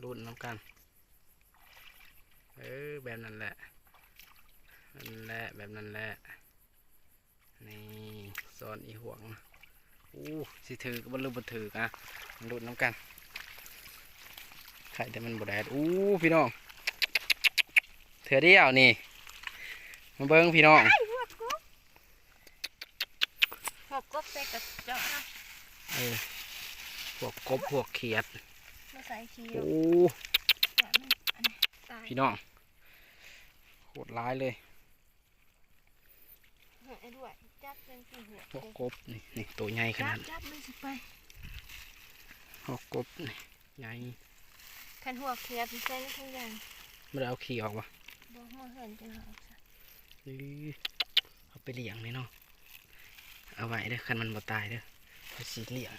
ລຸ້ນນຳກັນ. ເອີ ແບບນັ້ນແຫຼະ ນັ້ນແຫຼະ ແບບນັ້ນແຫຼະ. ນີ້ ຊ້ອນອີ່ຫວງ. ໂອ້ ຊິຖືກບໍ່ ຫຼືບໍ່ຖືກ? ອະ ມາລຸ້ນນຳກັນ. ໄຂ່ແຕ່ມັນບໍ່ແດດ. ໂອ້ ພີ່ນ້ອງ ເທື່ອດຽວນີ້. ມາເບິ່ງພີ່ນ້ອງ. ອ້າຍ ຫົວກົບ ຫົວກົບໃສ່ກະເຈາະເນາະ. ເອີ ພວກກົບ ພວກຂຽດ. ບໍ່ໃສ່ຂີ້ ໂອ້ ຢ້ານມັນອັນນີ້ຕາຍ. ພີ່ນ້ອງ ໂຄດຫຼາຍເລີຍ. ເອີ ອ້າຍດ້ວຍ ຈັບເປັນຂີ້ຫວງ ພວກກົບນີ້ ນີ້ໂຕໃຫຍ່ຂະໜາດ. ຈັບ ຈັບມັນຊິໄປ. ພວກກົບນີ້ໃຫຍ່. ຄັນຫົວຂຽດໃສ່ໃນຖົງຢາງ. ບໍ່ໄດ້ເອົາຂີ້ອອກບໍ່? ບໍ່ ຫົວເຮືອນຈັ່ງເອົາອອກຊະ. ເອີ ເອົາໄປລ້ຽງເລີຍເນາະ. ເອົາໄວ້ເດີ ຄັນມັນບໍ່ຕາຍເດີ ຂ້ອຍຊິລ້ຽງ.